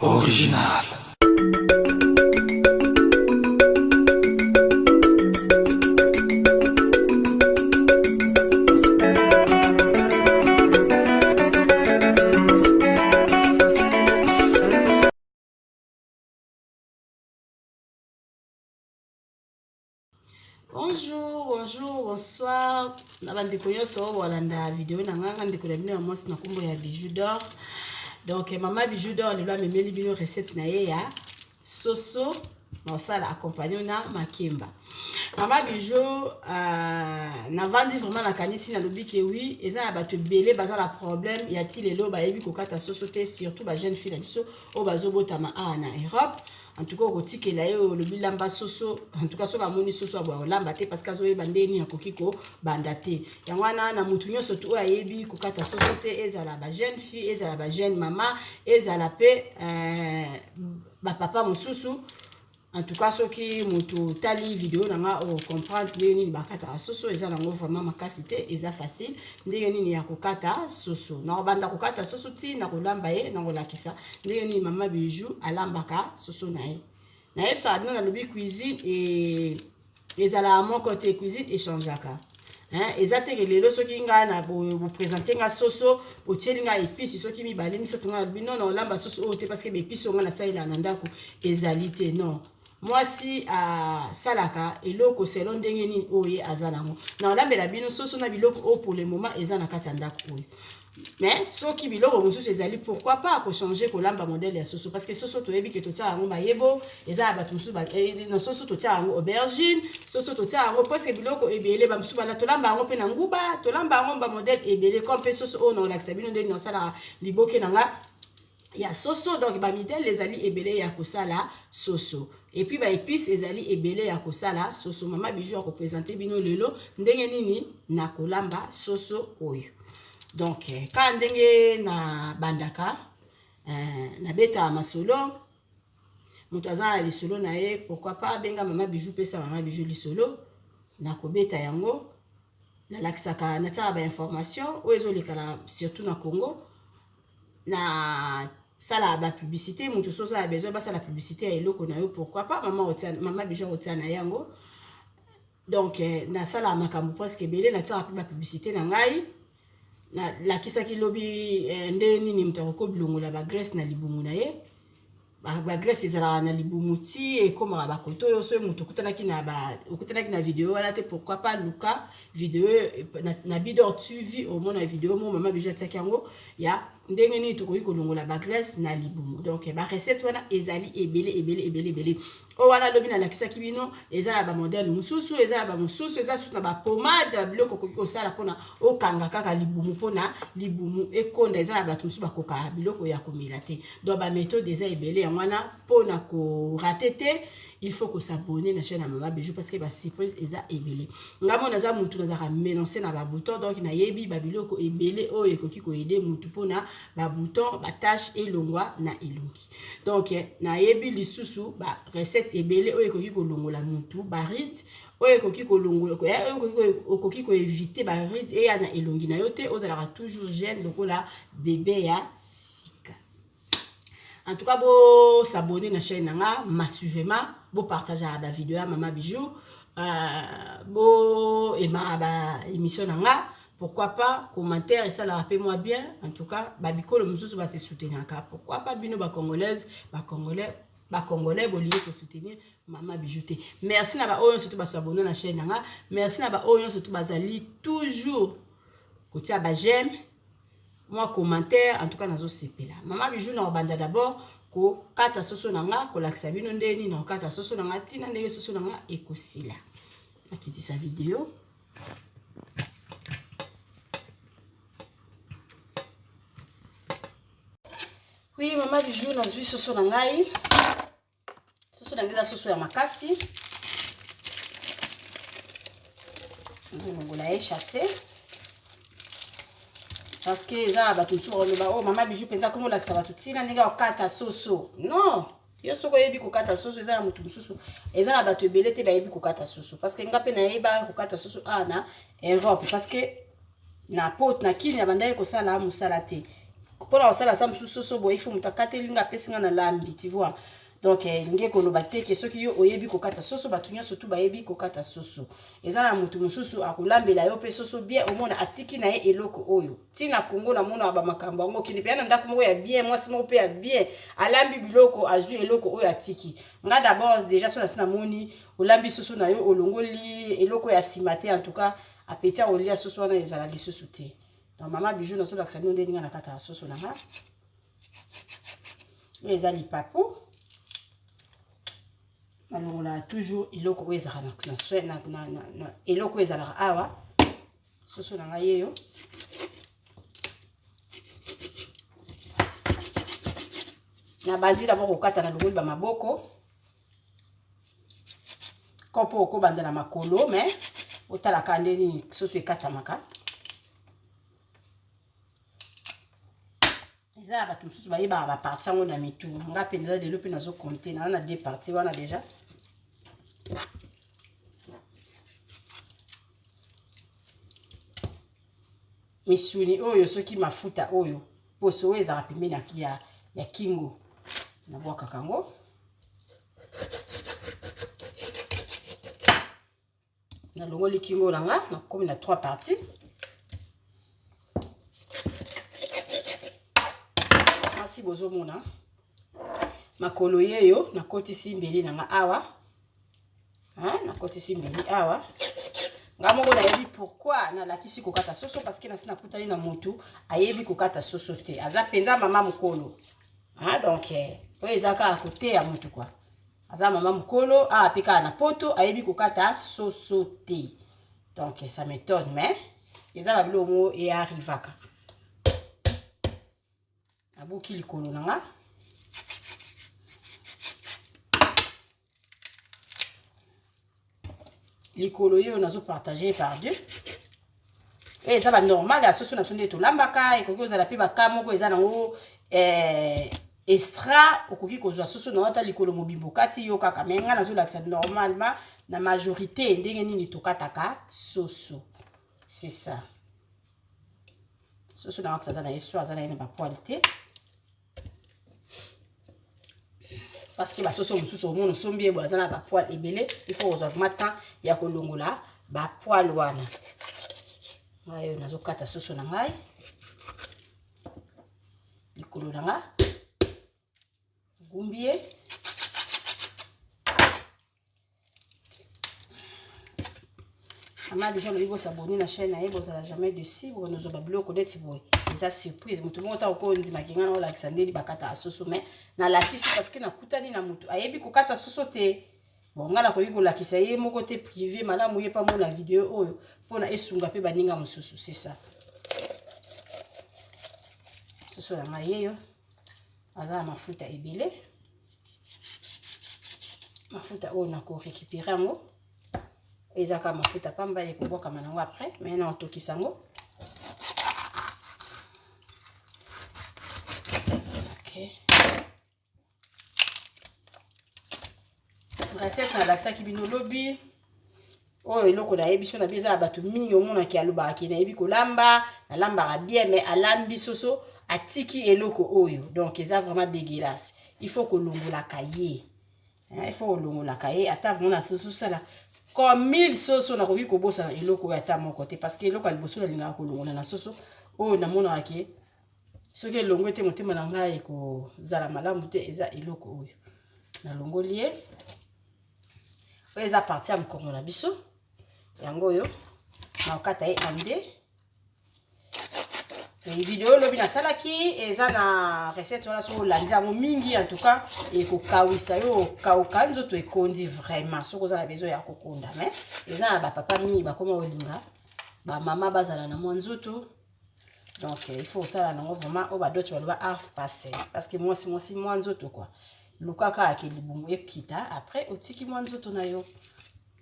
Original. Bonjour, bonjour, bonsoir. Na bandeko nyonso oyo bolanda video na ngai, nga ndeko na bino ya mwasi na nkombo ya Bijou d'or. Donc mama Bijou d'or lelo amemeli bino recette na ye ya soso nasala accompagne na makemba. Mama Bijou navandi vraiment nakanisi nalobi ke oui eza na bato ebele baza na problème ya ti lelo bayebi kokata soso te surtout ba jeune fille na biso oyo bazobotama awa na Europe. En tout cas okotikela ye olobi lamba soso en tout cas soki amoni soso aboya kolamba te parce que azoyeba ndenge nini akoki kobanda te yango wana na motu nyonso tu oyo ayebi kokata soso te ezala ba jeune fille ezala ba jeune mama ezala mpe euh, bapapa mosusu en tout cas soki motu otali video na nga ocomprendre ndenge nini bakataka soso eza nango vraiment makasi te eza facile ndenge nini ya kokata soso nakobanda kokata soso ti nakolamba ye nakolakisa ndenge nini mama Bijou alambaka soso na ye nayebisaka bino nalobi cuisine e, ezalaka moko te cuisine echangeaka eza te ke lelo soki ngai na bopresente nga soso botieli nga epice soki mibale misato ngai nalobi non naolamba soso oyo te parce que baepice oyo ngai nasalelaka na ndako ezali te non mwasi asalaka eloko selon ndenge nini oyo ye aza nango naolambela bino soso na biloko oyo pour le moment eza na kati ya ndako oyo mais soki biloko mosusu ezali pourquoi pas kochanger kolamba modèle ya soso parce que soso toyebi ke totiaka yango mayebo eza ya bato mosusu eh, na soso totiaka yango aubergine soso totiaka yango presque biloko ebele bamosusu bala tolamba yango mpe na nguba tolamba yango bamodèle ebele comme mpe soso oyo naolakisa bino ndenge nasalaka liboke na nga ya soso donc bamidele ezali ebele ya kosala soso et puis baépice ezali ebele ya kosala soso mama Bijou akopresente bino lelo ndenge nini na kolamba soso oyo donc eh, kaka ndenge na bandaka eh, nabetaka masolo moto aza na lisolo na ye pourquoi pas abenga mama Bijou pesa mama Bijou lisolo nakobeta yango nalakisaka natiaka bainformation oyo ezoleka na surtout na Congo na sala ba publicité moto so oza na besoin basala publicité ya eloko na yo pourquoi pas mama otia mama Bijou otia na yango donc eh, nasala makambo presque ebele natiaka mpe bapublicité na ngai nalakisaki lobi eh, nde nini moto akoki bilongola bagraisse na libumu na ye bagraisse ezalaka na libumu ti ekomaka bakoto oyo soki moto okutanaki na okutanaki na video wana te pourquoi pas luka video na, na Bidor TV omona video mo mama Bijou atiaki yango ya ndenge nini tokoki kolongola bagraisse na libumu donc barecette wana ezali ebele ebele ebele ebele oyo wana lobi nalakisaki bino eza na bamodèle mosusu eza na bamosusu eza susu na bapomade babiloko okoki kosala mpona okanga kaka libumu mpona libumu ekonda eza na bato mosusu bakokaka biloko ya komela te donc baméthode eza ebele yango wana mpona korater te il faut kos'abonner na chaîne ya mama Bijou parce que basurprise eza ebele ngai mo naza mutu nazalaka mélange na babouton donc nayebi babiloko ebele oyo ekoki koaider mutu mpona babouton batache elongwa na elongi donc nayebi lisusu barecette ebele oyo ekoki kolongola mutu baride oyo ekoki kolongola oyo okoki koéviter baride eya na elongi na yo te ozalaka toujours jeune lokola bebe ya sika en tout cas bos'abonner na chaîne na nga massivement bopartageaka bavideo ya mama Bijou euh, boaimaka baémission na nga pourquoi pas commentaire esalaka mpe mwa bien en tout cas babikolo mosusu base soutenaka pourquoi pas bino bacongolaise bacongolais bacongolais bolingi kosoutenir mama Bijou te merci na baoyo nyonso to bas'abonner na chaîne na nga merci na baoyo nyonso to bazali toujours kotia baj'aime mwa commentaire en tout cas nazosepela mama Bijou na kobanda d'abord kokata soso na nga kolakisa bino ndenge nini na kokata soso na nga ntina ndenge soso na nga ekosila nakitisa video oui mama Bijou nazwi soso na ngai soso na ngai eza soso ya makasi nazolongola ye chasse parce que eza na bato mosusu bakoloba o oh, mama Bijou mpenza komi olakisa bato ntina ndenge ya kokata soso non yo soki oyebi kokata soso eza na motu mosusu eza na bato ebele te bayebi kokata soso parce que nga mpe nayebaka kokata soso awa na Europe parce que na pot na kini abandaki kosala mosala te. Mpona kosala ata mosusu soso boye, ifo moto akateli nga, apesi nga na lambi, tu vois. Donc elingi ekoloba te ke soki yo oyebi kokata soso, bato nyonso tu bayebi kokata soso. Eza na moto mosusu akolambela yo mpe soso bien, omona atiki na ye eloko oyo. Ntina Kongo namonaka bamakambo yango, okende mpenza na ndako moko ya bien, mwasi moko mpe ya bien alambi biloko, azwi eloko oyo atiki. Nga d'abord déjà so nasi namoni olambi soso na yo, olongoli eloko ya nsima te, en tout cas appétit ya kolia soso wana ezala lisusu te. Donc mama Bijou nazolakisa bino ndenge nga na kata ya soso na nga. Oyo eza lipapu, nalongolaka toujours eloko oyo ezalaka na eloko oyo ezalaka awa. Soso na ngai yeyo, nabandi d'abord kokata, na longoli bamaboko ko mpo okobanda na makolo, mais otalaka nde nini soso ekatamaka. Eza na bato mosusu bayebaka baparti yango na mitu, nga mpenza lelo mpe nazocompter, naza na deux parties wana déjà. Misuni oyo, soki mafuta oyo, poso oyo ezalaka pembeni ya kingo, nabwakaka yango. Nalongoli kingo na nga, nakomi na trois parties. Asi bozomona makolo yeyo, nakotisi mbeli na nga awa, nakotisi mbeli awa. Nga moko nayebi pourquoi nalakisi kokata soso, parce que nasi nakutani na motu ayebi kokata soso te, aza mpenza mama mokolo. Donc oyo eza kaka koteya motu kua, aza mama mokolo awa mpe kaka na poto, ayebi kokata soso te. Donc ça m'étonne, mais eza babiloko moko earrivaka. Nabuki likolo na nga, likolo oyo nazopartager par deux. Oyo eza banormal ya soso na biso nde tolambaka. Ekoki kozala mpe baka moko eza nango extra, okoki kozwa soso na ata likolo mobimbo kati yo kaka, mais ngai nazolakisa normalement na majorité ndenge nini tokataka soso. C'est ça, soso na nga aza na ye so aza na ye na bapoils te, parce que basoso mosusu omona osombi ye boye, aza na bapoils ebele, il faut kozwa vraiment temps ya kolongola bapoils wana. Ngai oyo nazokata soso na ngai, likolo na nga gumbi ye. Mama déjà olobi bos'abonner na chaîne na ye, bozala jamais déçus. Bokozwa babiloko neti boye, eza surprise. Moto moko ta okondimaki ngai na olakisa ndeni bakataka soso, mais nalakisi parce que nakutani na moto ayebi kokata soso te. Bon, ngai nakoki kolakisa ye moko te privé, malamu ye mpa mona video oyo mpona esunga mpe baninga mosusu. C'est ça, soso na ngai yeyo, aza na mafuta ebele. Mafuta oyo nakorécupérer yango, eza kaka mafuta pamba, ekobwakama nango après, mais na otokisa yango. Ok, recette nalakisaki bino lobi oyo, eloko nayebi so na bi eza na bato mingi omonaki alobaka nayebi kolamba, nalambaka bien, mais alambi soso, atiki eloko oyo. Donc eza vraiment dégueulasse, il faut kolongolaka ye, il faut kolongolaka ye. Ata vraiment na soso osala comme mille soso, nakoki kobosana eloko oyo ata moko te, parce que eloko ya liboso nalingaka kolongola na soso oyo namonaka ke soki elongo te, motema na ngai ekozala malamu te, eza eloko oyo. Nalongoli ye. Oyo eza partie ya mokongo na biso, yango oyo nakokata ye en deux. Video olobi nasalaki eza na recette wana, soki olandi yango mingi, en tout cas ekokawisa yo, okauka nzoto ekondi vraiment, soki oza na besoin ya kokonda. Mais eza na bapapa mingi bakoma olinga bamama bazala na mwa nzoto, donc il faut osala nango vraiment oyo badotch baloba aufpassen, parce que mwasi mwasi mwa nzoto quoi, luka kaka ke libumu ekita, après otiki mwa nzoto na yo.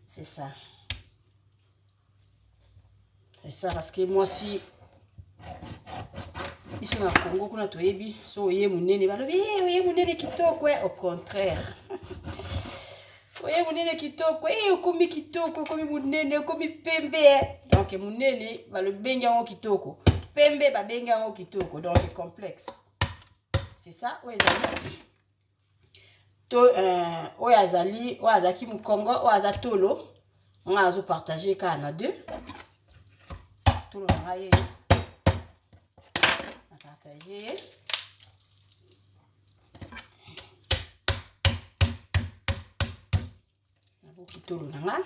C'est ça, c'est ça, parce que mwasi biso na Congo kuna toyebi, so oye monene, balobi e oye monene kitoko. Au contraire, oye monene kitoko e, okomi kitoko, okomi monene, okomi pembe. Donc monene balobi bengi yango kitoko. Pembe babengi yango kitoko, donc complexe. C'est ça, oyo ezali to oyo azali, oyo azalaki mokongo, oyo aza tolo. Nga azo partager kaka na deux. Tolo na ngai ye. Na partager ye. Naboki tolo na nga.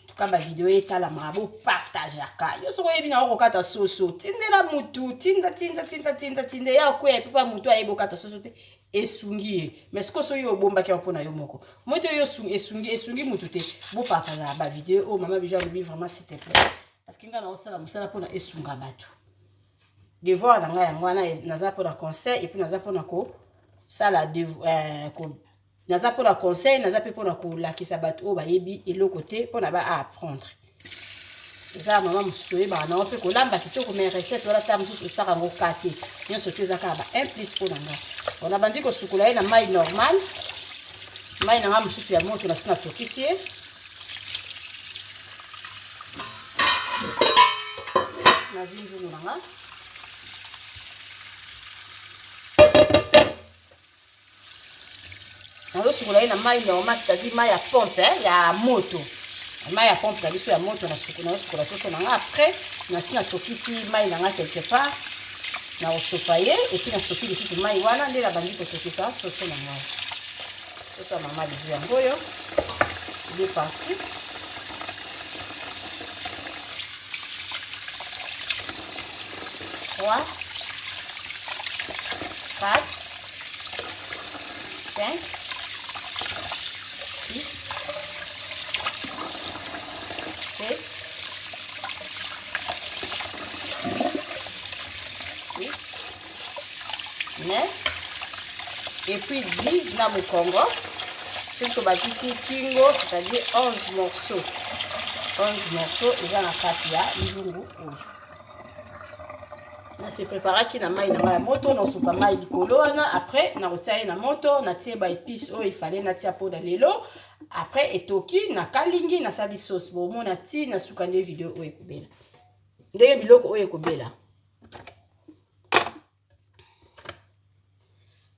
Tuka ba video etalamaka, bopartageaka. Yo soki oyebi na okokata soso, tindela mutu, tinda tinda tinda tinda tinda ya okweya epe pa mutu ayebi okata soso te, esungi ye. Mais sikoyo soki yo obombaki yango mpona yo moko, moi te yo esungi, esungi mutu te. Bopartageaka ba video oyo mama Bijou alobi vraiment s'il te plaît. Parce que nga naosala mosala mpona esunga bato. Devoir na ngai yango wana, naza mpona conseil et puis naza mpona kosala ko naza mpona conseil, naza mpe mpona kolakisa bato oyo bayebi eloko te mpona ba apprendre. Eza mama mosusu oyebaka nango mpe kolamba kitoko, mais recette wana ta mosusu osaka yango ka te. Nyonso te eza kaka ba 1 plus mpona nga. Bon, nabandi kosukola ye na mai normal, mai na nga mosusu ya moto nasi natokisi ye. Nazwi nzungu na nga, nazosukola ye na mai normal, c'est-à-dire mai ya pompe, ya moto, mai ya pompe na biso ya moto. Nazosukola soso na nga. Après nasi natokisi mai na nga quelque part, nakosopa ye et puis nasopi lisusu mai wana nde nabandi kotokisa soso na ngai. Soso ya mama Bijou yango oyo, deux parties. 3, 4, 5, 6, 7, 8, 8, 9 et puis 10 na mokongo. Soki tobakisi kingo, c'est-à-dire 11 morceaux. 11 morceaux eza na kati ya nzungu oyo. Nase préparaki na mai na ngai ya moto, nasopa mai likolo wana. Après nakotia ye na moto, natie ba épice oyo ifale natia mpona lelo. Après etoki, nakalingi, nasali sauce. Bomona ti nasuka nde video oyo ekobela, ndenge biloko oyo ekobela.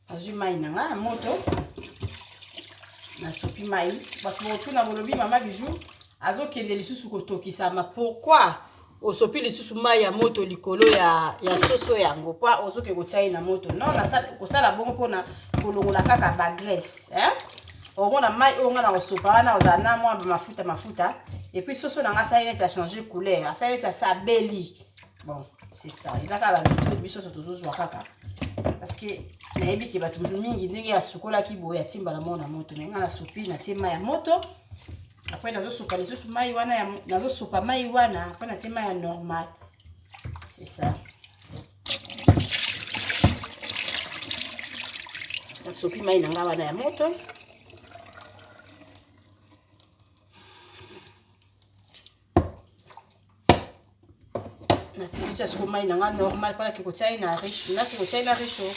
Nazwi mai na ngai ya moto, nasopi mai. Bato bokotuna, bolobi mama Bijou azokende lisusu kotokisama, pourquoi osopi lisusu mai ya moto likolo ya soso yango po ozoke kotia ye na moto? Non, kosala bongo mpona kolongola kaka bagraisse, hein? Omona mai oyo nga na kosopa wana ozala na mwa bamafuta mafuta. Et puis soso na nga asali neti achange couleur, asali neti asa abeli. Bon, c'est ça, eza kaka baméthode biso nyonso tozozwa kaka, parce que nayebi ke bato mingi ndenge asukolaki boye atimbala moko na moto. Mais nga nasopi, natie mai ya moto, après nazosopa lisusu mai wana, nazosopa mai wana, après natie mai ya normal. C'est ça, nasopi mai na nga wana ya moto. Natikisa siko mai na nga normal mpo nake kotia ye na réchaud, nake kotia ye na réchaud.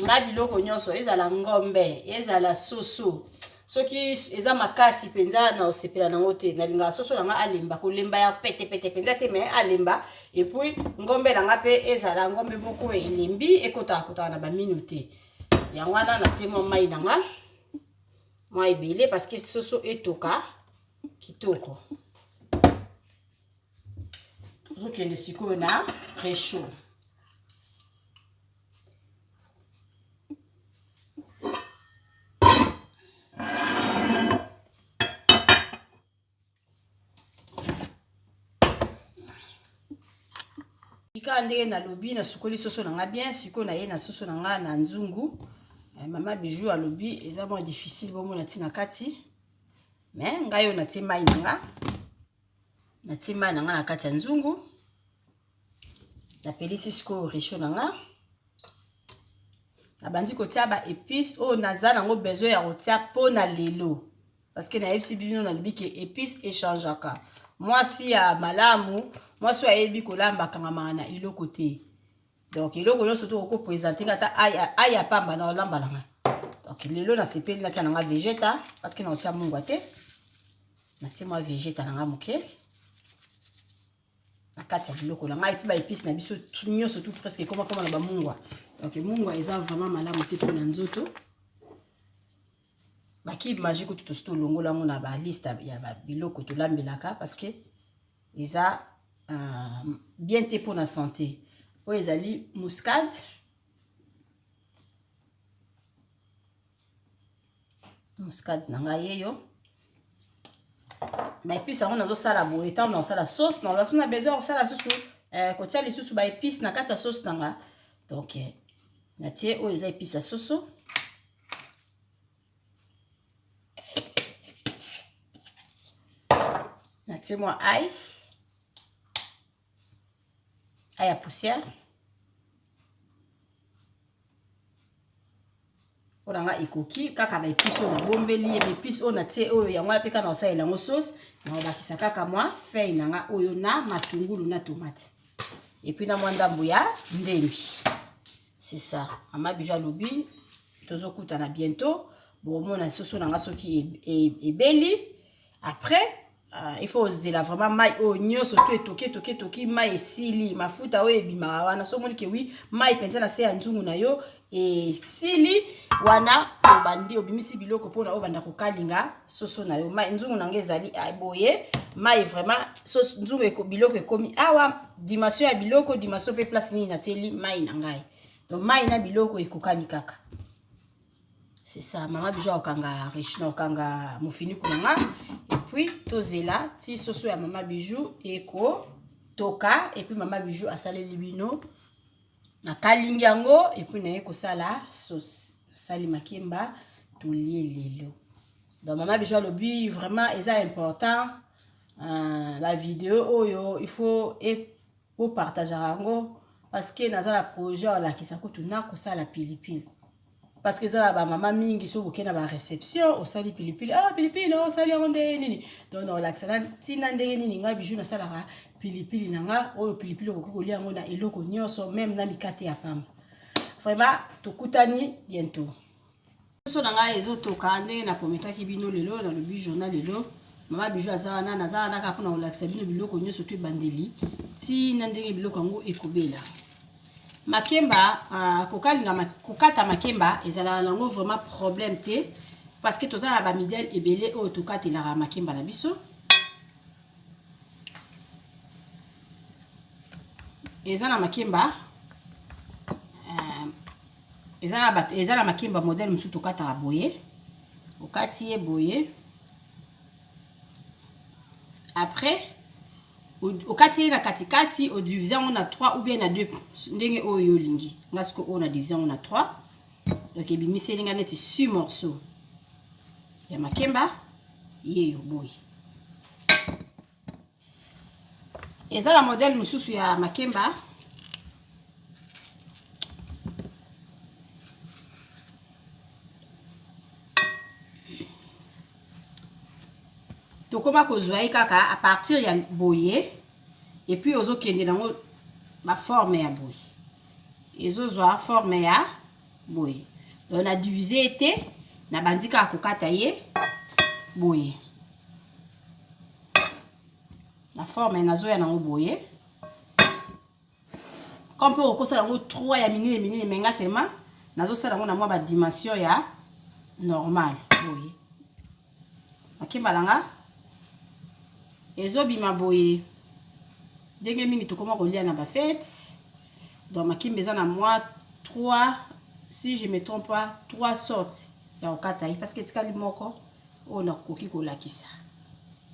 Nga biloko nyonso, ezala ngombe, ezala soso, soki eza makasi mpenza na osepela nango te. Nalingaka soso na nga alemba, kolemba ya petepete mpenza te, mais alemba. Et puis ngombe na nga mpe ezala ngombe moko elembi, ekotaka kotaka na baminu te. Yango wana natie mwa mai na nga mwa ebele, parce que soso etoka kitoko. Tozokende sikoyo na réchaud. Kaka ndenge nalobi, nasukoli soso na nga bien. Sikoyo naye na soso na nga na nzungu. Mama Bijou alobi eza mwa difficile bomona ntina kati, mais ngai oyo natie mai na nga, natie mai na nga na kati ya nzungu, napelisi sikoyo réchaud na nga, nabandi kotia ba épice oyo naza nango besoin ya kotia mpo na lelo, parce que nayebisi bino, nalobi ke épice echangeaka. Mwasi ya malamu, mwasi oyo ayebi kolamba, akangamaka na eloko te. Donc eloko nyonso to okoprésente nga, ata aya pamba na olamba na nga. Donc lelo nasepeli natia na nga végéta, parce que naotia mungwa te. Natie mwa vegeta na nga moke na kati ya biloko na ngai, mpe baepice na biso nyonso tout presque ekoma koma na bamungwa. Donc mungwa eza vraiment malamu te mpona nzoto. Bakibe magie kutu tosi tolongola yango na baliste ya biloko tolambelaka, parce que eza bien te mpona santé. Oyo ezali muscade. Muscade na ngai yeyo. Baepice yango nazosala boye ntango nakosala sauce, naza so na besoin ya kosala susu kotia lisusu baepice na kati ya sauce na nga. Donc natie oyo eza epice ya soso. Natie mwa ail, ail ya poussière. Mpona nga ekoki kaka baepice oyo nabombeli ye, baepice oyo natie oyo yango wana mpe kaka na kosalela yango sauce. Nakobakisa kaka mwa feuille na nga oyo na matungulu na tomate, et puis na mwa ndambo ya ndembi. C'est ça. Mama Bijou alobi tozokutana bientôt, bomona soso na nga soki ebeli. Après il faut ozela vraiment mai oyo nyonso to etoki etoki etoki, mai esili, mafuta oyo ebimaka wana. So omoni ke wi mai mpenza na se ya nzungu na yo esili wana, obandi obimisi biloko mpona obanda kokalinga soso na yo. Mai nzungu na nga ezali boye, mai vraiment nzungu biloko ekomi awa, dimension ya biloko, dimension mpe place nini natieli mai na ngai. Donc mai na biloko ekokani kaka. C'est ça. Mama Bijou akokanga riche na okanga mofiniku na nga, et puis tozela ti soso ya Mama Bijou ekotoka. Et puis Mama Bijou asaleli bino, nakalingi yango, et puis naye kosala sauce, nasali makemba, tolie lelo. Donc Mama Bijou alobi vraiment eza important bavideo oyo, il faut bopartageaka yango, parce que naza na projet olakisa kutu na kosala pilipili, parce que eza na bamama mingi, soki okei na baréception, osali pilipili, ah pilipili na osali yango ndenge nini? Donc naolakisa na ntina ndenge nini ngai Bijou nasalaka pilipili na nga oyo. Pilipili okoki kolia yango na eloko nyonso, même na mikate ya pamba. Vraiment tokutani bientôt. Soso na ngai ezotoka ndenge naprometaki bino lelo. Nalobi journal lelo, Mama Bijou aza wana, naza wana kaka mpona kolakisa bino biloko nyonso to ebandeli ntina ndenge biloko yango ekobela. Makemba, kokalinga, kokata makemba ezalaka nango vraiment problème te, parce que toza na bamodèle ebele oyo tokatelaka makemba na biso. Eza na makemba, eza na makemba modèle mosusu tokataka boye, okati ye boye, après okati ye na katikati, odivise yango na 3 ou bien na 2, ndenge oyo olingi. Nga siko oyo na divise yango na 3, donc ebimiseli nga neti 6 morceau ya makemba. Yeyo boye. Eza na modèle mosusu ya makemba. Tokóma kozwa ye kaka à partir ya boye, et puis ozokende nango baforme ya boye, ezozwa forme ya boye. Donc na divise ye te, nabandi kaka kokata ye boye na forme nazoya nango boye. Comme mpe okosala yango 3 ya minene minene, me nga tellement nazosala yango na mwa badimension ya normal boye. Makemba na nga ezobima boye, ndenge mingi tokoma kolia na bafete. Donc makemba eza na mwa 3, si je me trompe pas, 3 sortes ya kokata ye, parce que etikali moko oyo nakoki kolakisa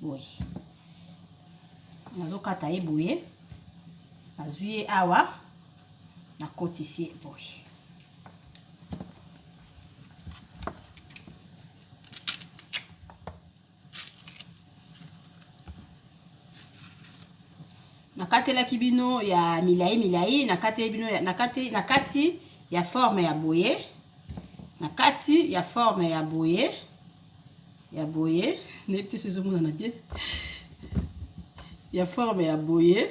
boye. Nazokata ye boye, nazwi ye awa, nakotisi ye boye. Nakatelaki bino ya milai milai, nakateli bino nakati, na kati ya forme ya boye, na kati ya forme ya boye ya boye. Nayebi te so ezomonana bien, ya forme ya boye.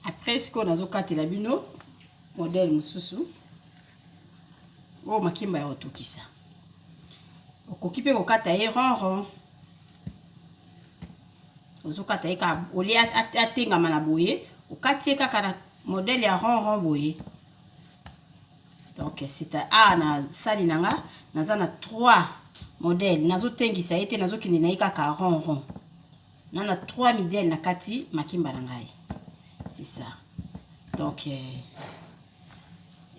Après sikoyo nazokatela bino modèle mosusu oyo makemba ya kotokisa. Okoki mpe kokata ye rond rond. Ozokata ye kaka olie atengama na boye, okati ye kaka na modèle ya rond rond boye. Donc c'est a na sali na nga naza na 3 modèle, nazotengisa ye te, nazokende na ye kaka rond rond. Na 3 modèle na kati makimba na ngai. C'est ça. Donc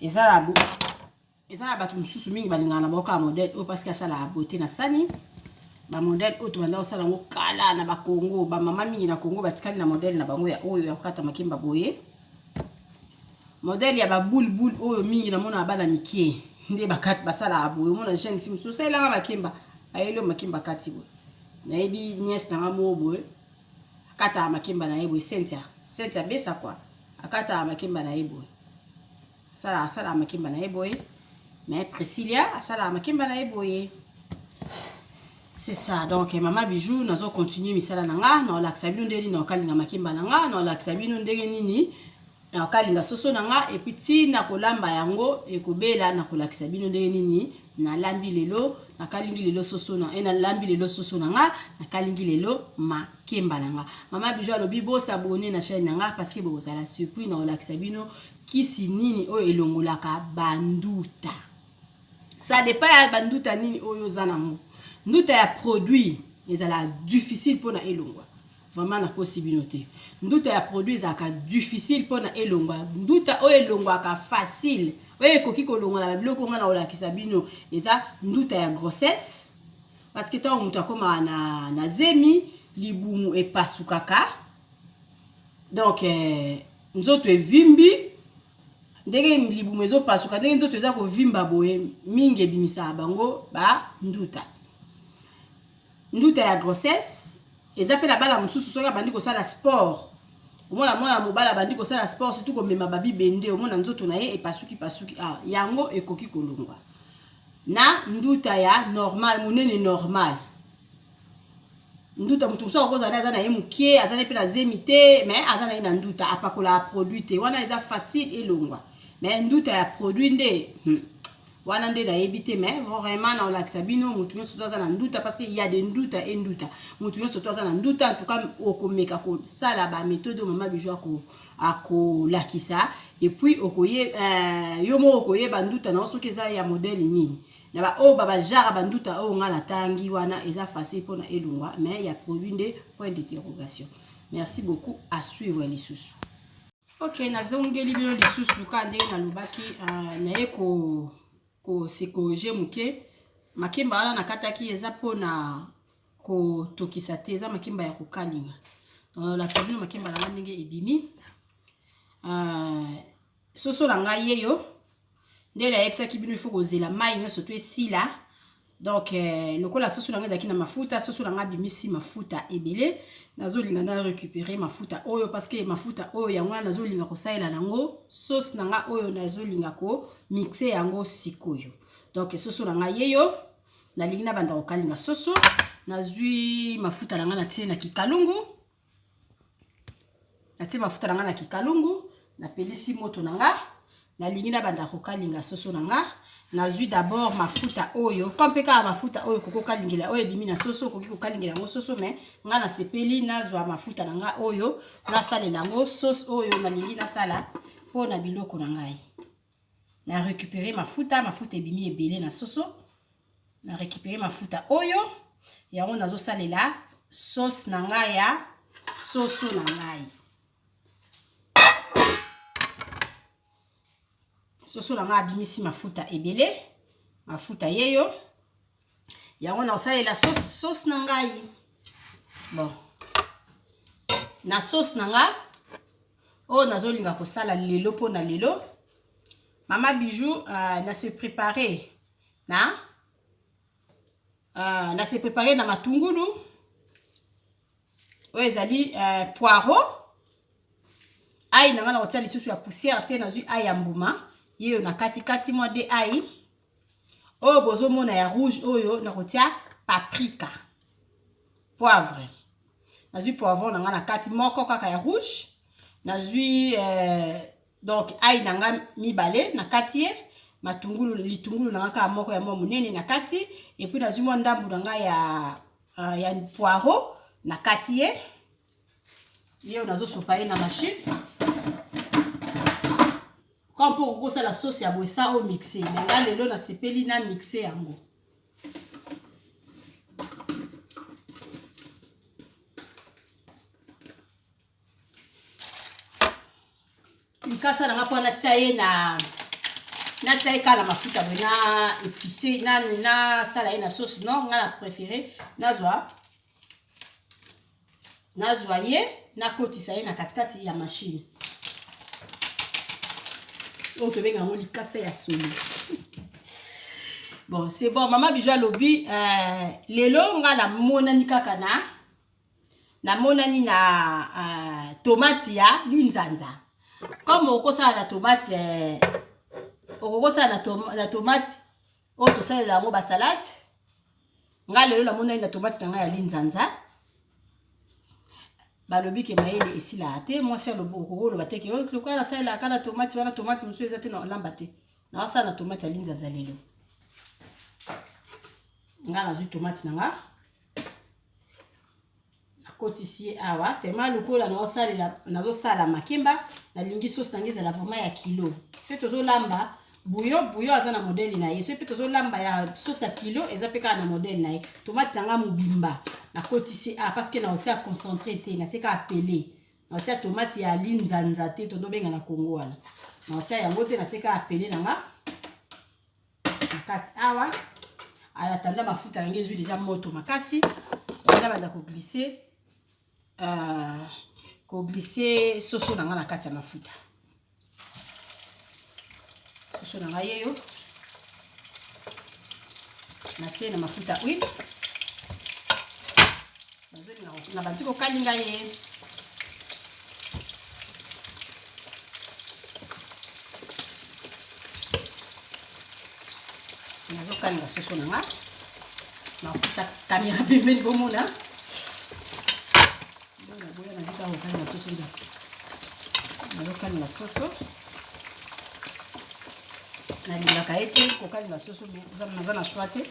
eza na bato mosusu mingi balingaka na bango kaka modèle oyo parce que asalaka beauté na sani. Ba modèle oyo tobanda kosala yango kala na bakongo, bamama mingi na Kongo batikali na modèle na bango ya oyo ya kokata makimba boye. Modèle ya babulbul oyo mingi namona bana mikie nde bakati basalaka boye. Omona jeune fille mosusu osalelanga makimba, ayeli oyo makimba kati boye. Nayebi nièce nanga moko boye akataka makimba na ye boye, Cynthia besa quoi, akataka makimba na ye boye, asalaka makimba na ye boye. Mais Priscilla asalaka makimba na ye boye. C'est ça. Donc mama Bijou nazo continuer misala na nga, na olakisa bino ndenge nini nakokalinga makimba na nga, na olakisa bino ndenge nini nakokalinga soso na nga, et puis ti na kolamba yango ekobela na kolakisa bino ndenge nini nalambi lelo, nakalingi lelo soso na nalambi lelo soso na nga, nakalingi lelo makemba na nga. Mama Bijou alobi bo s'abonner na chaîne na nga parce que bozala surpris na olakisa bino kisi nini oyo elongolaka banduta. Ça dépend ya banduta nini oyo oza nango. Nduta ya produit ezala difficile mpona elongwa. Vraiment nakosi bino te. Nduta ya produit ezalaka difficile mpona elongwa. Nduta oyo elongwaka facile, oyo ekoki kolongwa na biloko nga na kolakisa bino, eza nduta ya grossesse. Parce que ntango moto akomaka na zemi, libumu epasukaka, donc nzoto evimbi. Ndenge libumu ezopasuka, ndenge nzoto eza kovimba boye, mingi ebimisaka bango banduta. Nduta ya grossesse eza mpe na bana mosusu soki abandi kosala sport, omona mwana mobali abandi kosala sport, surtout komema babibende, omona nzoto na ye epasuki pasuki. Ah, yango ekoki kolongwa na nduta ya normal, monene normal. Nduta moto mosusu akozala aza na ye mokie, aza na ye mpe na zemi te, mais aza na ye na nduta, apakolaka produit te, wana eza facile elongwa. Mais nduta ya produit nde wana nde nayebi te. Mais vraiment na olakisa bino, motu nyonso to aza na nduta, parce que ya de nduta e nduta, motu nyonso to aza na nduta, en tout cas okomeka kosala baméthode oyo mama Bijou akolakisa, et puis okoye yo moko okoyeba nduta na yo soki eza ya modèle nini. Na baoyo babajara banduta oyo nga natangi wana eza facile mpona elongwa, mais ya produit nde point d'interrogation. Merci beaucoup, à suivre lisusu. Ok, nazongeli bino lisusu kaka ndenge nalobaki. Naye kose corriger moke. Makemba wana nakataki eza mpona kotokisa te, eza makemba ya kokalinga. Nalakisa bino makemba na nga ndenge ebimi. Soso na ngai yeyo nde nayebisaki bino, ifo kozela mai nyonso to esila. Donc lokola soso na ngai ezalaki na mafuta, soso na ngai abimisi mafuta ebele, nazolinga na récupérer mafuta oyo, parce que mafuta oyo yango wana nazolinga kosalela nango sauce na ngai oyo nazolinga komixer yango sikoyo. Donc soso na ngai yeyo, nalingi nabanda kokalinga soso. Nazwi mafuta na ngai, natie na kikalungu, natie mafuta na ngai na kikalungu, napelisi moto na nga, nalingi nabanda kokalinga soso na nga. Nazwi d'abord mafuta oyo, comme mpe kaka mafuta oyo okoki kokalingela, oyo ebimi na soso okoki kokalingela yango soso, mais nga nasepeli nazwa mafuta na nga oyo nasalela yango sauce oyo nalingi nasala mpona biloko na ngai. Na récupérer mafuta, mafuta ebimi ebele na soso, na récupérer mafuta oyo, yango nazosalela sauce na ngai ya soso na ngai. Soso na ngai abimisi mafuta ebele, mafuta yeyo, yango nakosalela sauce na ngai. Bon, na sauce na nga oyo nazolinga kosala lelo, mpona lelo mama Bijou na se préparer na se préparer na matungulu oyo ezali poireau, ail na nga na kotia lisusu ya poussière te, nazwi ail ya mbuma yeyo na katikati mwa de ail oyo bozomona ya rouge oyo, nakotia paprika, poivre. Nazwi poivron na nga na kati moko kaka ya rouge, nazwi donc ail na nga mibale na kati ye, matungulu, litungulu na nga kaka moko ya mwa monene na kati, et puis nazwi mwa ndambu na nga ya poireau na kati ye. Ye oyo nazosopa ye na machine. Comme mpo okoki kosala sauce ya boye sans omixe, mais nga lelo nasepeli na mixe yango. Likasa na nga mpo natia ye na natia ye kaka na mafuta boye na épice nasala ye na sauce. Non, nga na préféré nazwa nazwa ye nakotisa ye na katikati ya machine oyo tobenga yango likasa ya solo. Bon, c'est bon. Mama Bijou alobi lelo nga namonani kaka na namonani na tomate ya linzanza. Comme okosala na tomate, okokosala na tomate oyo tosalela yango basalade. Nga lelo namonani na tomate na ngai ya linzanza. Balobi ke mayele esilaka te. Mwasi alobi okokoloba te ke lokola nasalelaka na tomate wana, tomate mosusu eza te na olamba te. Naosala na tomate ya linzanza lelo. Nga nazwi tomate na nga, nakotisi ye awa. Tema lokola naosalela, nazosala makemba, nalingi sauce na ngai ezala vraiment ya kilo. Soki tozolamba bouillon, bouillon aza na modèle na ye. Soki mpe tozolamba ya sauce ya kilo, eza mpe kaka na modèle na ye. Tomate na ngai mobimba nakotisi awa parce que naotia concentré te, natie kaka pele. Naotia tomate ya linzanza te, tozobenga na Kongo wana, naotia yango te, natie kaka pele na nga na kati awa. Alatanda mafuta yango ezwi deja moto makasi, wana banda koglisse koglisse soso na nga na kati ya mafuta. Soso na ngai yeyo, natie na mafuta huile, na bandi kokalinga ye. Nazokalinga soso na nga, nakosa kamera pembeni bomona. Boya nazika kokalinga soso nza, nazokalinga soso. Nalingaka ye te kokalinga soso, naza na choix te.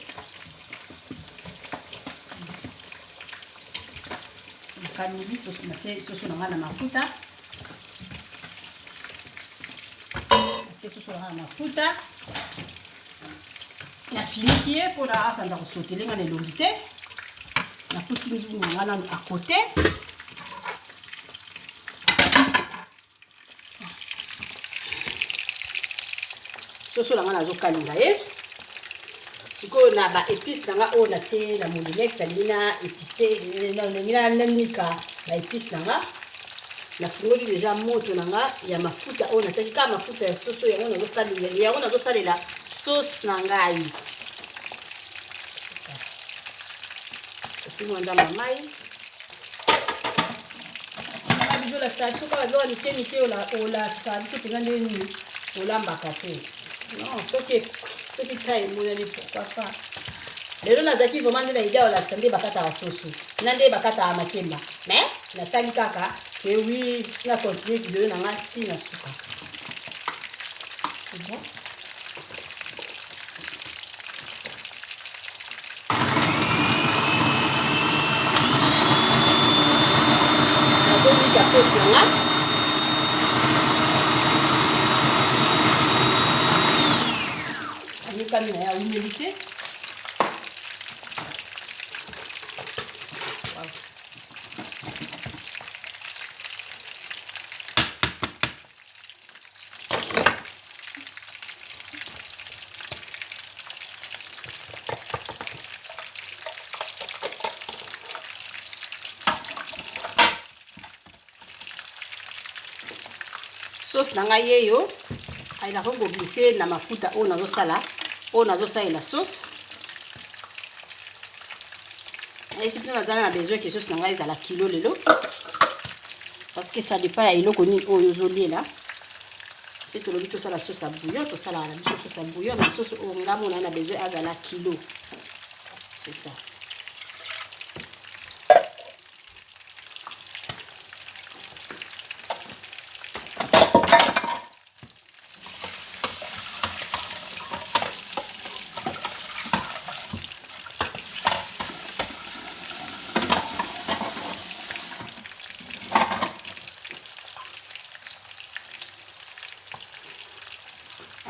Nakalingi soso, natie soso na ngai na mafuta, natie soso na ngai na mafuta, nafiniki ye mpona akanda kosotele nga na elongi te. Napusi nzungu na ngai nanu akote. Soso na ngai nazokalinga ye sikoyo na ba épice na nga oyo natie na molinex. Nalingi na épice, nalingi nanika ba épice na nga. Nafungoli deja moto na nga ya mafuta oyo natiaki kaka mafuta ya soso, yango nazokalinga, yango nazosalela sauce na ngai. Soki mwa ndambo ya mai. Biso olakisaka biso kaka biloko mike mike, olakisaka biso mpenza ndenge nini olambaka te. Non, soki ta emonani, pourquoi pas. Lelo nazalaki vraiment nde na idée olakisa nde bakataka soso na nde bakataka makemba, mais nasali kaka ke oui, na continue video na nga ntina suka. C'est bon. Nazobika sauce na nga, anyokami na ye, awumeli te. Sauce na ngai yeyo, nakoki koglisse na mafuta oyo nazosala, oyo nazosalela sauce. Nayesi mpe naza na besoin ke sauce na ngai ezala kilo lelo, parce que ça dépend ya eloko nini oyo ozoliela. Soki tolobi tosala sauce ya bouillon, tosalaka na biso sauce ya bouillon, mais sauce oyo nga mona na besoin azala kilo, c'est ça.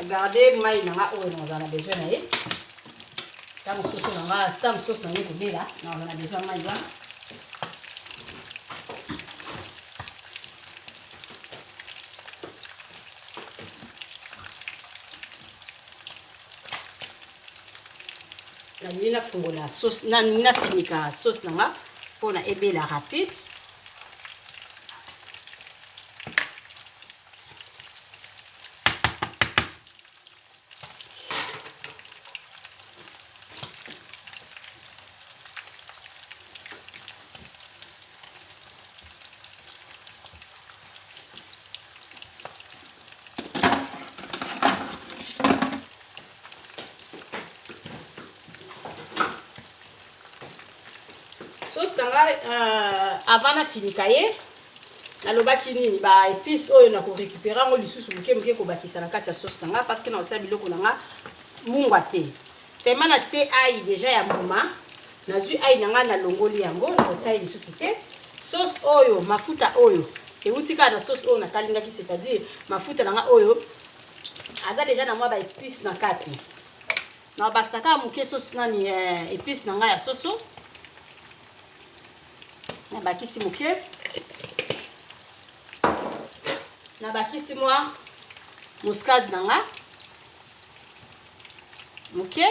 Garde mai na nga oyo nazala na besoin na ye ntango soso na nga ntango soso na ngai kobela nazala na besoin mai wana. Nalingi nafungola sauce, nalingi nafinika sauce na nga mpona ebela rapide. Sauce na ngai avant nafinika ye, nalobaki nini? Ba épice oyo nakorécupérer yango lisusu moke moke, kobakisa na kati ya sauce na nga, parce que nakotia biloko na nga mungwa te. Tellement natie ail déjà ya mbuma, nazwi ail na nga, nalongoli yango, nakotia ye lisusu te. Sauce oyo, mafuta oyo euti kaka na sauce oyo nakalingaki, c'est-à-dire mafuta na nga oyo aza déjà na mwa ba épice na kati. Nakobakisa kaka moke sauce nani, épice na ngai ya soso. Nabakisi moke, nabakisi mwa muscade na nga moke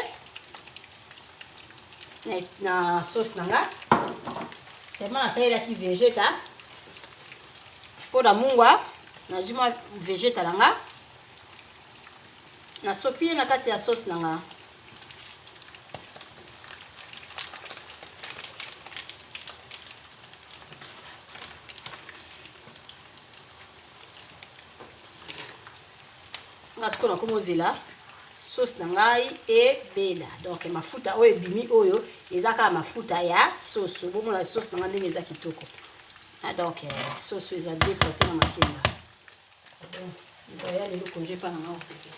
na sauce na nga. Tellement nasalelaki vegeta mpo na mungwa, nazwi mwa vegeta na nga, nasopi ye na kati ya sauce na nga. Nga sikoyo nakomi ozela sauce na ngai ebela. Donc mafuta oyo ebimi oyo eza kaka mafuta ya soso. Bomona sauce na ngai ndenge eza kitoko. Donc soso eza deux fois te na makemba. Ya lelo congé mpa na nga oseke.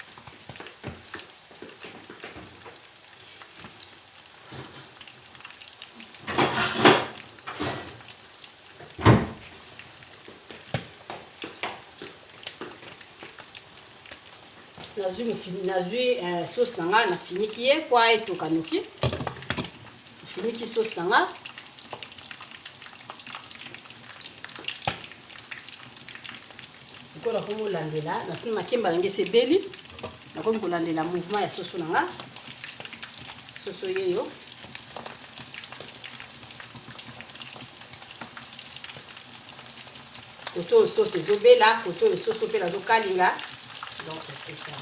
Nazwi sauce na nga, nafiniki ye po etoka noki. Nafiniki sauce na nga. Sikoyo nakomi kolandela nasina makemba na ngai esi ebeli. Nakomi kolandela mouvement ya soso na nga. Soso yeyo, kote oyo sauce ezobela, kote oyo soso mpe nazokalinga. Donc c'est ça.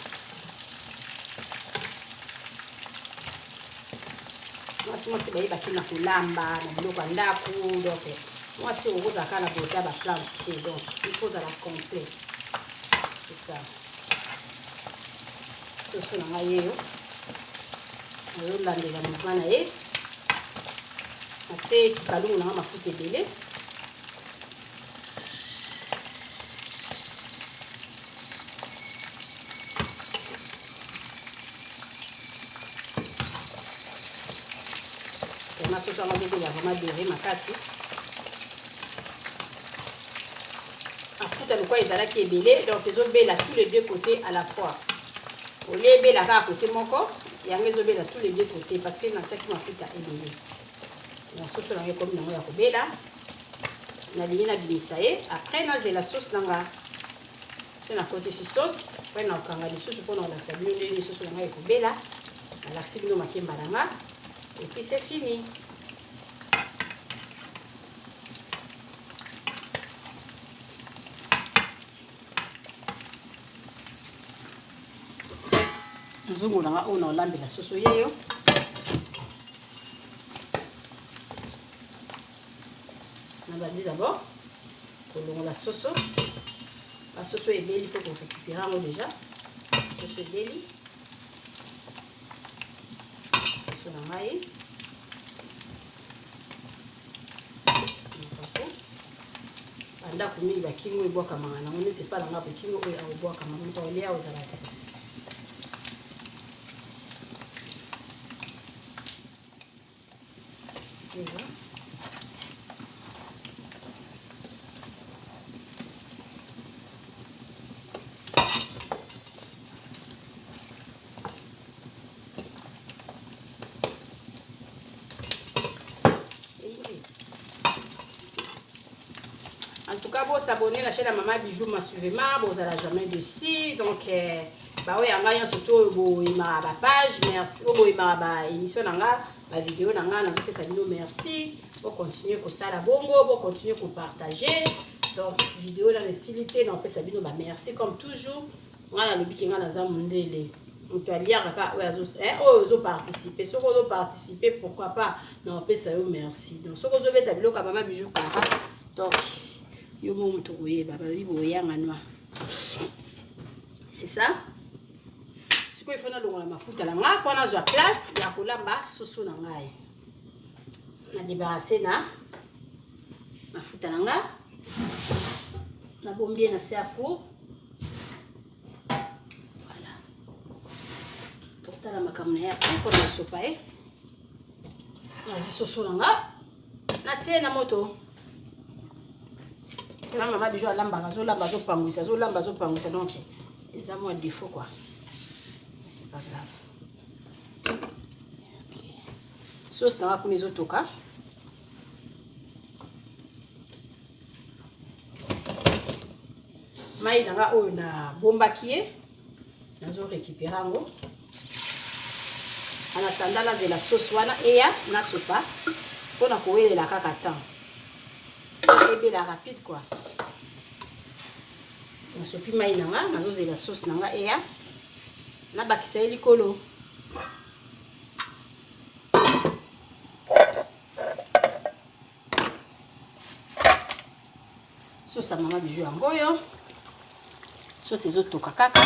Mwasi, mwasi bayebaki na kolamba na biloko ya ndako. Donc mwasi okozala kaka na beauté ya baplante te, donc il faut ozala complet. C'est ça. Soso na ngai yeyo, nazolandela mouvement na ye. Natie kalungu na nga mafuta ebele. Vraiment soso yango azobela vraiment dere makasi. Mafuta lokwa ezalaki ebele, donc ezobela tous les deux côtés à la fois. Olie ebela kaka côté moko, yango ezobela tous les deux côtés parce que natiaki mafuta ebele. Donc soso nango ekomi nango ya kobela. Nalingi nabimisa ye, après nazela sauce na nga. So nakotisi sauce, après nakokanga lisusu mpona kolakisa bino ndenge soso na ngai ekobela. Nalakisi bino makemba na nga et puis c'est fini. Nzungu na nga oyo na olambela soso yeyo. Nabandi d'abord kolongola soso. Basoso ebeli, faut korécupérer yango déjà. Soso ebeli, soso na ngai. Bandako mingi bakingo ebwakamaka nango neti epa na nga bokingo oyo akobwakama, moto akolia ozala te. En tout cas, bos'abonner na chaîne ya Mama Bijou massivement, bozala jamais déçus. Donc baoyo ya ngai nyonso to oyo boyemaka bapage, merci. Oyo boyemaka baémission na nga, bavideo na nga, nazopesa bino merci. Bocontinue kosala bongo, bocontinue kopartage. Donc video nano esili te, naopesa bino bamerci comme toujours. Ngai nalobiki, ngai naza mondele, moto aliaka kaka oyo ozoparticipe. Soki ozoparticipe, pourquoi pas naopesa yo merci. Donc soki ozobeta biloko ya Mama Bijou Kara, donc yo mo moto koyeba, balobi boyanga noir, c'est ça. Sikoyo ifo nalongola mafuta na nga mpo nazwa place ya kolamba soso na ngai. Na débarrasse na mafuta na nga, nabombi ye na se ya four. Voilà, totala makambo na ye après mpona kosopa ye. Nazwi soso na nga, natie na moto. Tala, Mama Bijou alambaka, azolamba, azopangwisa, azolamba, azopangwisa. Donc eza mwa défaut quoi, mais c'est pas grave. Okay. Sauce nanga kuna ezotoka. Mai na nga oyo nabombaki ye, nazo récupérer yango en attendant nazela sauce wana eya, nasopa mpona kowelela kaka temps ebela rapide quoi. Nasopi mai na nga, nazozela sauce na nga eya, nabakisa ye likolo. Sauce ya Mama Bijou yango oyo, sauce ezotoka kaka.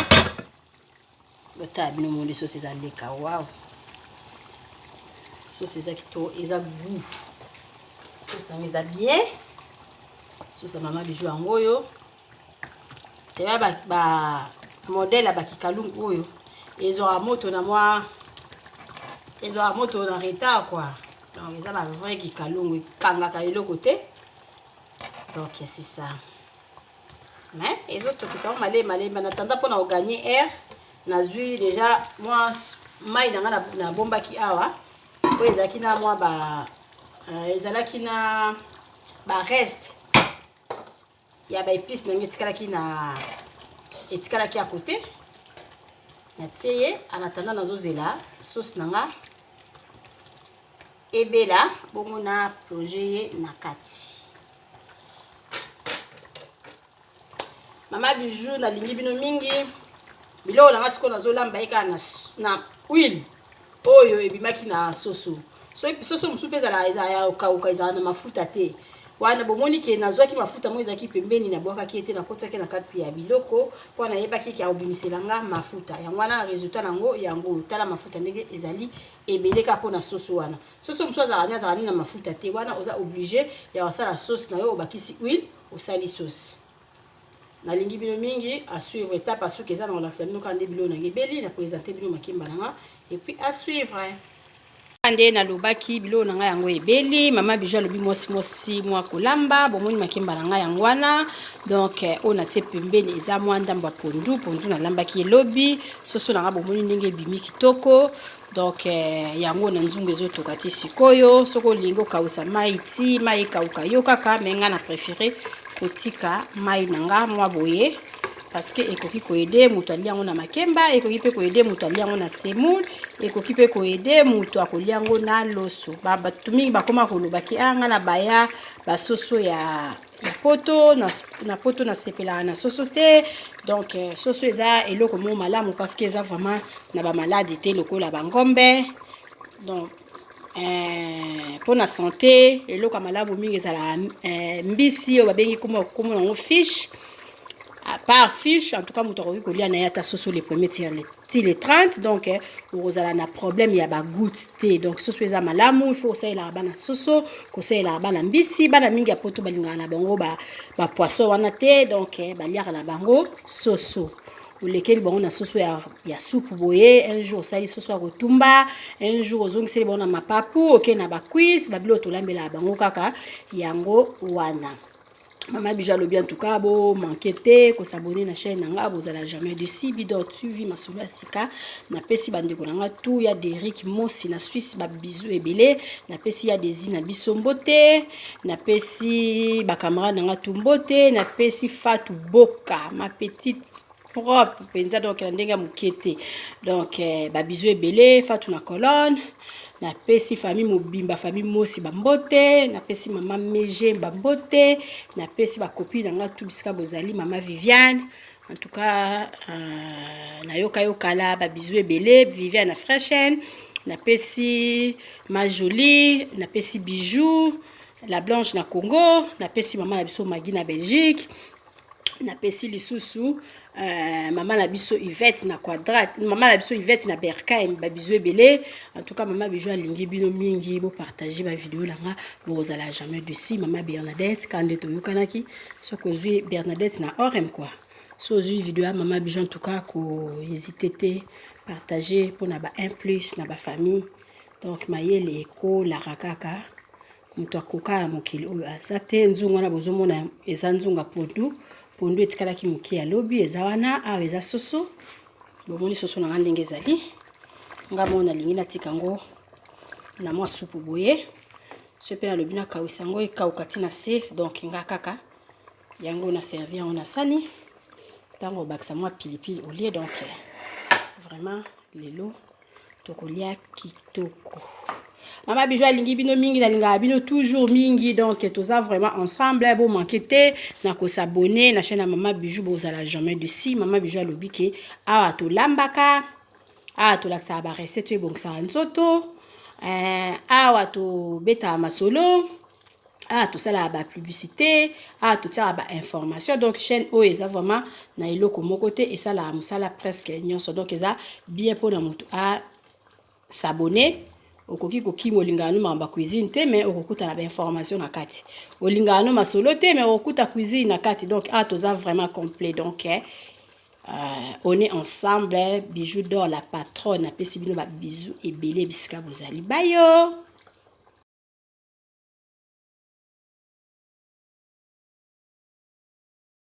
Botala bino monde, sauce eza leka. Wow, sauce eza kitoko, eza goût. Sauce nango eza bien. Sauce ya Mama Bijou yango oyo. Teya ba modèle ya bakikalungu oyo ezwaka moto na mwa, ezwaka moto na retard quoi. Donc eza ba vrai kikalungu, ekangaka eloko te. Donc c'est ça, mais ezotokisa ngo malembe malembe. En attendant, mpona kogagner air, nazwi déjà mwa mai na nga nabombaki awa, oyo ezalaki na mwa ba ezalaki na bareste ya baépice na ngai etikalaki na etikalaki ya côté. Natie ye en attendant, nazozela sauce na nga ebela, bongo na plonge ye na kati. Mama Bijou nalingi bino mingi. Biloko na nga sikoyo nazolamba ye kaka na huile oyo ebimaki na soso. Soso mosusu mpe ezala ezala ya kokauka, ezala na mafuta te. Wana bomoni ke nazwaki mafuta moko ezalaki pembeni, nabwakaki ete nakotiaki na kati ya biloko mpo nayebaki ke akobimisela nga mafuta. Yango wana résultat nango yango oyo. Tala mafuta ndenge ezali ebele kaka mpona soso wana. Soso mosusu azalaka ni azalaka nini na mafuta te. Wana oza obligé ya kosala sauce na yo, obakisi huile, osali sauce. Nalingi bino mingi. À suivre, étape asuki eza na kolakisa bino kaka nde biloko nanga ebeli, na présente bino makimba na nga et puis à suivre. Nde nalobaki, biloko na ngai yango ebeli. Mama Bijou alobi mwasi mwasi mwa kolamba. Bomoni makemba na ngai yango wana. Donc oyo natie pembeni eza mwa ndambo ya pondu, pondu nalambaki elobi. Soso na ngai, bomoni ndenge ebimi kitoko. Donc yango na nzungu ezotoka ti sikoyo. Soki olingi okausa mai ti mai ekauka yo kaka, mais ngai na préféré kotika mai na nga mwa boye, parce que ekoki koaider moto alia yango na makemba, ekoki mpe koaider moto alia yango na semoule, ekoki mpe koaider moto akolia yango na loso. Bato mingi bakóma kolobaki a nga na baya basoso ya poto na poto, nasepelaka na soso te. Donc soso eza eloko moko malamu parce que eza vraiment na bamaladi te lokola bangombe. Donc mpona santé, eloko ya malamu mingi ezala mbisi oyo babengi kombo nango fish. À part fish, en tout cas moto akoki kolia na ye ata soso le premier ti le 30. Donc okozala na problème ya bagoutte te. Donc soso eza malamu, il faut kosalelaka bana soso, kosalelaka bana mbisi. Bana mingi ya poto balingaka na bango bapoisson wana te. Donc baliaka na bango soso, olekeli bango na soso ya supu boye. Un jour osali soso ya kotumba, un jour ozongiseli bango na mapapu, okei na bacuisse, babiloko tolambelaka bango kaka yango wana. Mama Bijou alobi, en tout cas bo manquer te ko s'abonner na chaîne na nga, bozala jamais déçus. Bidor TV, masolo ya sika. Napesi bandeko na nga tout ya Derrick Mosi na Suisse ba bisous ebele. Napesi ya Desi na biso mbote, napesi ba camarade na nga tout mbote, napesi Fatou Boka, ma petite propre mpenza, donc na ndenge ya moke te. Donc ba bisous ebele, Fatou na Colonne. Napesi famille mobimba, famille Mosi bambote, napesi mama Mege bambote, napesi ba copine na nga tout bisika bozali, mama Viviane. En tout cas nayoka yo kala, ba bisous ebele, Viviane na Freshen. Napesi ma Jolie, napesi Bijou la Blanche na Congo, napesi mama na biso Magi na Belgique, napesi lisusu mama na biso Yvette na Quadrat, mama na biso Yvette na Berkheim, ba bisous ebele. En tout cas mama Bijou alingi bino mingi, bo partager ba vidéo na nga, bozala jamais déçus. Mama Bernadette, ka nde toyokanaki, soki ozwi Bernadette na orem quoi, so ozwi vidéo ya mama Bijou, en tout cas ko hésiter te, partager mpona ba 1 plus na ba famille. Donc mayele ekolaka kaka, moto akoka na mokili oyo aza te. Nzungu wana bozomona eza nzunga pondu, pondu etikalaki moke ya lobi, eza wana. Awa eza soso, bomoni soso na nga ndenge ezali. Nga mo nalingi natika yango na mwa supu boye, so mpe nalobi nakawisa yango, ekauka ntina se. Donc nga kaka yango na servir yango na sani, ntango obakisa mwa pilipili olie. Donc vraiment lelo tokolia kitoko. Mama Bijou alingi bino mingi, nalingaka bino toujours mingi. Donc toza vraiment ensemble, bo manquer te na ko s'abonner na chaîne ya mama Bijou, bozala jamais déçus. Mama Bijou alobi ke awa tolambaka, awa tolakisaka ba recette oyo ebongisaka nzoto, awa tobetaka masolo, awa tosalaka ba publicité, awa totiaka ba information. Donc chaîne oyo eza vraiment na eloko moko te, esalaka mosala presque nyonso. Donc eza bien mpona moto a s'abonner. Okoki kokima, olingaka no makambo ya cuisine te, mais okokuta na ba information na kati. Olingaka no masolo te, mais okokuta cuisine na kati. Donc awa toza vraiment complet. Donc on est ensemble. Bijou d'Or la patronne apesi bino ba bisous ebele bisika bozali bayo.